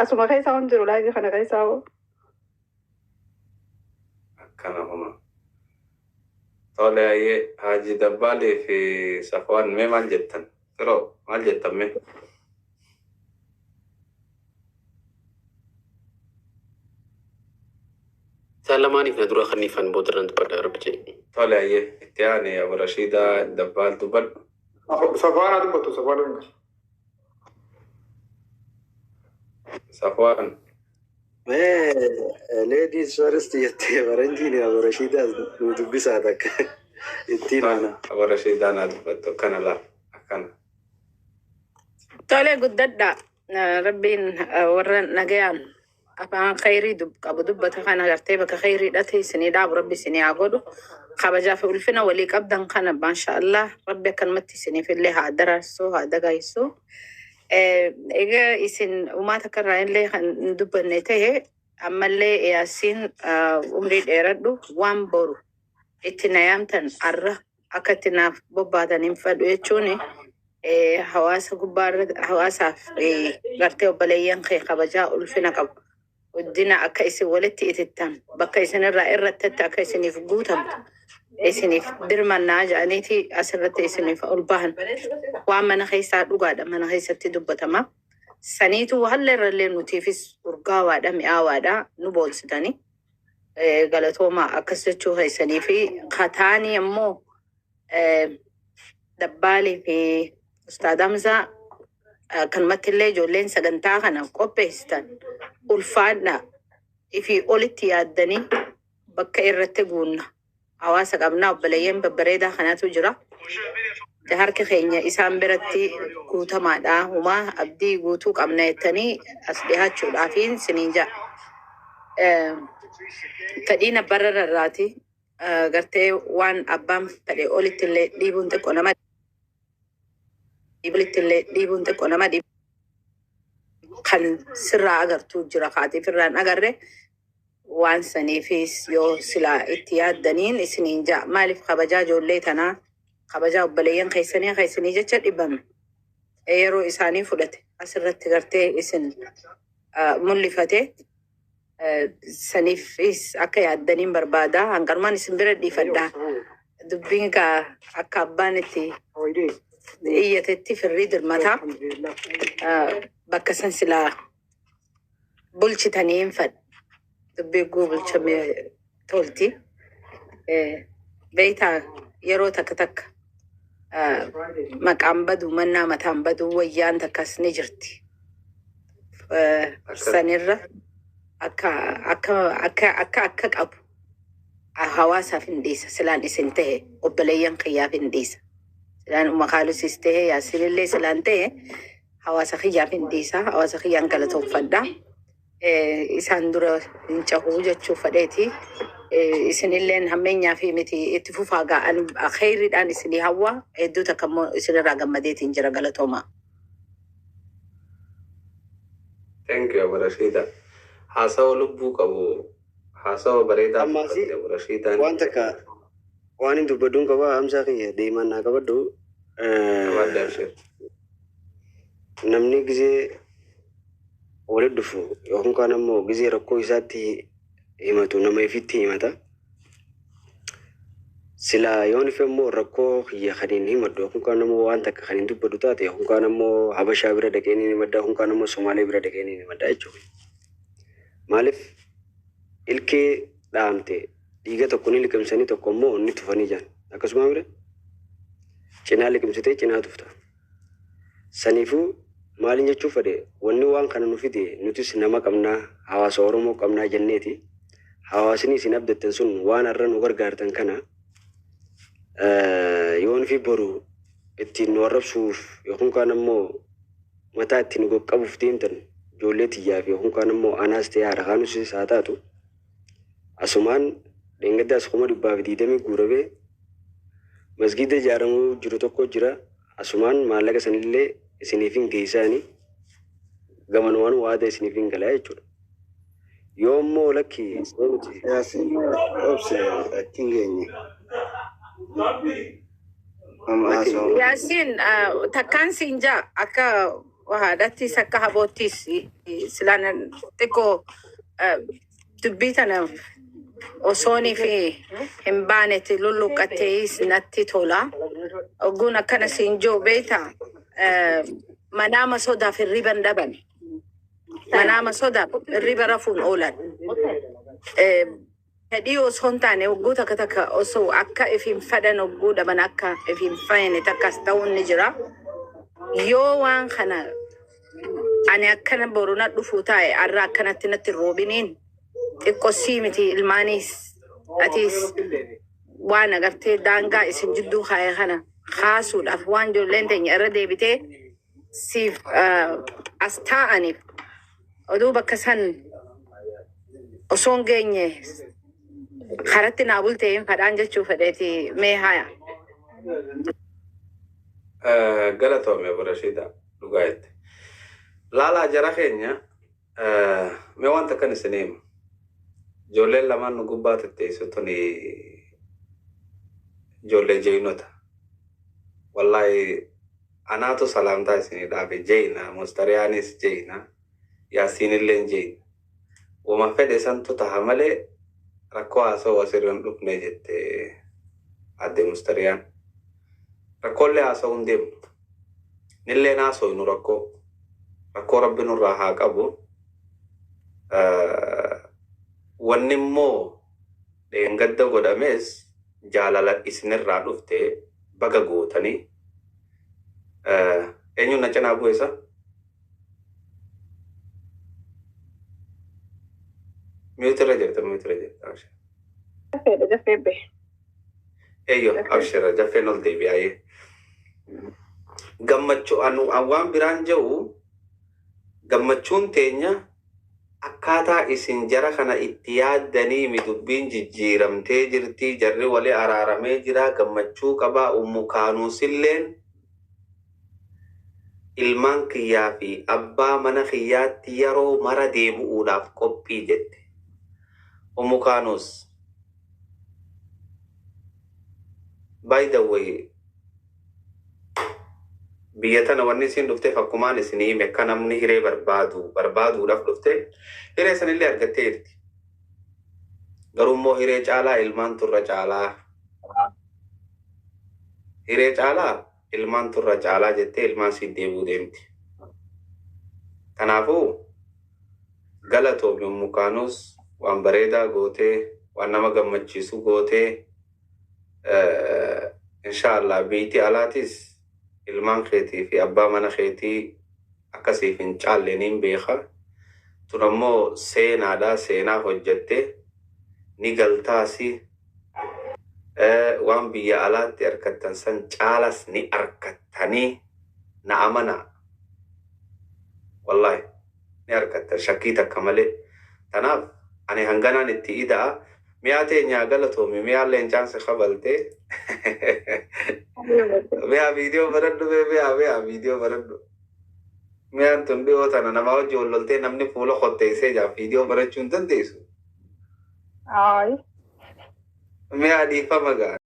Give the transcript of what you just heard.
Asuma keessa waan jiru live kana keessa hoo. Akkana homa. Tole ayyee, Haji Dabbaalii fi Safwaan, mee maal jettan? Firoo, maal jettan mee? Isaan lamaaniif na dura kanniifan, boodarran dubbadha, rabbi jedhe. Tole ayyee, itti aani Abu Rashiidaa Dabbaal dubbadhu. Safwaan haa dubbatu, Safwaan hin Safwaan. Mee ladies first jettee faranjiin Abu Rashiidaas nu dubbisaa takka ittiin Tole aana. Abu Rashiidaa naa dubbattu, akkana laal akkana. Tole, guddadha. Rabbiin warra nagayaan afaan khayrii qabu dubbata kana gartee bakka khayrii dhate isinii dhaabu rabbi isinii haa godhu. Kabajaa fi ulfina walii qabdan kana, maasha Allah, rabbi akkanumatti isiniif illee haa daraarsu, haa dagaaysu. Egaa isin uummata akka irraa illee kan hin dubbanne ta'e, ammallee Yaasiin, umrii dheeradhu. Waan boru itti na yaamtan arra akka itti naaf bobbaatan hin fedhu jechuun hawaasa gubbaa irra hawaasaaf gartee obboleeyyan kee kabajaa ulfina qabu. Guddina akka isin walitti itittan bakka isinirraa irratti akka isiniif guutamtu isiniif dirmannaa jedhaniiti asirratti isiniif ol bahan. Waan mana keessaa dhugaadha, mana keessatti dubbatama. Saniitu halla irrallee nutiifis urgaawaadha, mi'aawaadha, nu boonsitanii. Galatooma akkas jechuu keessanii fi kataanii ammoo Dabbaalii fi Ustaad Hamzaa, akkanumatti illee ijoolleen sagantaa kana qopheessitan ulfaadha. Ifii olitti yaaddanii bakka irratti guunna. Hawaasa qabnaa, obboleeyyan babbareedaa kanatu jira. Harki keenya isaan biratti guutamaadha. Humaa abdii guutuu qabna jettanii as dhihaachuudhaafiin siniin ja'a. Fedhiin abbarra rarraati. Gartee waan abbaan fedhe olitti illee dhiibuun xiqqoo nama olitti illee dhiibuun xiqqoo nama dhiibu. Kan sirraa agartuu jira, kaatiif irraan agarre waan saniifis yoo silaa itti yaaddaniin isiniin ja'a. Maaliif kabajaa ijoollee tanaa, kabajaa obboleeyyan keessanii keessanii jecha dhibame yeroo isaanii fudhate asirratti gartee isin mul'ifate saniifis akka yaaddaniin barbaada. Hanqanumaan isin bira dhiifadha. Dubbiin gaa akka abbaan itti iyyatetti firrii dirmataa. Bakka san silaa bulchitanii hin fedha. Dubbii guu bulchame tolti. Beektaa, yeroo takka takka maqaan badu mannaa mataan badu wayyaan takkas ni jirti. Sanirra akka akka akka akka akka qabu hawaasaaf hin dhiisa silaan isin ta'e, obboleeyyan kiyyaaf hin dhiisa. Silaan makaalusis ta'e, Yaasinillee silaan ta'e, hawaasa kiyyaaf hin dhiisa, hawaasa kiyyaan galatoonfadha. Isaan dura hin cahuu jechuu fedheeti. Isinilleen hammeenyaa fi miti, itti fufaa ga'an, kheyriidhaan isinii hawwa, hedduu takka immoo isinirraa gammadeetiin jira, galatooma. Thank you, Abu Rashida. Haasawa lubbuu qabu, haasawa bareedaa Ammaasi dubbatte Abu Rashidaan. Waan takka waan hin dubbadhuun qaba, Hamzaa kiyya, deemaan naa qabadhu. Qabadde, abshir. Namni gizee walitti dhufu yookaan kaan ammoo gizee rakkoo isaatti himatu nama ifitti himata. Silaa yoon ife immoo rakkoo kiyya kan hin himadhu yookaan kaan ammoo waan takka kan hin dubbadhu taate, yookaan kaan ammoo Habashaa bira dhaqee ni himadha, yookaan kaan ammoo Somaalee bira dhaqee ni himadha jechuudha. Maaliif ilkee dhaamte dhiiga tokko ni liqimsanii, tokko immoo ni tufanii jiran. Akkasuma mire cinaa liqimsitee cinaa tufta. Saniifuu maaliin jechuu fedhe, wanni waan kana nu fide nutis nama qabnaa, hawaasa Oromoo qabnaa jenneeti. Hawaasni isin abdattan sun waan har'a nu gargaartan kana yoon fi boru ittiin nu arrabsuuf yookaan kaan ammoo mataa ittiin nu qaqqabuuf deemtan, ijoollee tiyyaa fi yookaan kaan ammoo anaas ta'e haadha kaanusis haa taatu, asumaan dheengaddaas 120,000 guuramee masgiida ijaaramuu jiru tokko jira. Asumaan maallaqa sanillee isiniif hin geessaani, gamanumaan waada isiniif hin galaa jechuudha. Yoo immoo lakki yoo nuti Yaasin, obse, achi hin geenye. Amma lakki haasawaa. Yaasiin, takkaan siin jaa akka Haadhattis akka haboottis silaan xiqqoo dubbii tana osoonii fi hin baanetti lulluqqattees natti tola. Ogguun akkana siin jiru beekta, manaama sodaaf hirriba hin dhaban. Manaama sodaaf hirriba rafuun oolan. Fedhii osoo hin taane, hogguu takka takka osoo akka if hin fedhan hogguu dhaban, akka if hin fayyine takkas ta'uun ni jira. Yoo waan kana ani akkana boru na dhufuu taa'e, har'a akkanatti natti hin roobiniin, xiqqoo sii miti, ilmaaniis atiis waan agartee daangaa isin jidduu kaa'e kana kaasuudhaaf, waan ijoolleen teenya irra deebitee siif as taa'aniif, oduu bakka san osoo hin geenye karatti naa bultee hin fadhaan jechuu fedheeti mee haya. Galatoome Barashiida, dhugaa jette. Laalaa jara keenya, mee wanta akkan isin hima. Ijoolleen lamaan nu gubbaa tetteessu tuni ijoollee jeenota. Wallaahi anaatu salaamtaa isinii dhaabe, jeena, Mustariyaanis jeena, Yaasiinilleen jeena. Wama fedhe santu taha malee rakkoo haasa'u asirra hin dhufne jette adde Mustariyaan. Rakkoolee haasa'uu hin deemnu. Nilleen haasa'u rakkoo. Rakkoo rabbi nurraa haa qabu. Wanni immoo dheengadda godhames jaalala isinirraa dhufte baga gootanii. Eenyuun na cinaa bu'e isa? Mute irra jirta, mute irra jirta. Abshir. Jaffeedha, jaffee be. Eeyyo, abshira, jaffeen ol deebi'aayee. Gammachuu anu waan biraan jiru, gammachuun teenya akkaataa isin jara kana itti yaaddanii mi dubbiin jijjiiramtee jirti, jarri walii araaramee jira, gammachuu qabaa. Ummu kaanuusilleen ilmaan kiyyaa fi abbaa mana kiyyaatti yeroo mara deebi'uudhaaf qophii jette. Ummu kaanuus, by the way, biyya tana wanni isin dhufteef akkumaan isinii hime, akka namni hiree barbaadu barbaaduudhaaf dhufte, hiree sanillee argattee jirti. Garuu immoo hiree caalaa ilmaan turra caalaa, hiree caalaa ilmaan turra caalaa jettee ilmaan siif deebi'uu deemti. Kanaafuu galatoomi Ummu Kaanus, waan bareedaa gootee, waan nama gammachiisu gootee. Inshaallah biitii alaatis ilmaan keetii fi abbaa mana keetii akkasiif hin caalle niin beeka. Tun ammoo seenaadha, seenaa hojjette ni galtaasi, waan biyya alaatti argattan san caalas ni argattanii, na amanaa. Wallahi ni argattan shakkii takka malee. Tanaaf ani hanganaan itti ida'a. Mi'aa teenyaa galatoomi, mi'aan leencaan si kabaltee. Mi'aa viidiyoo baradhu bee, mi'aa mi'aa viidiyoo baradhu. Mi'aan tun dhiyoo tana nama hojii wal loltee namni fuula qotteessee jaa viidiyoo barachuu hin dandeessu. Ay. Mi'aa dhiifama gaa.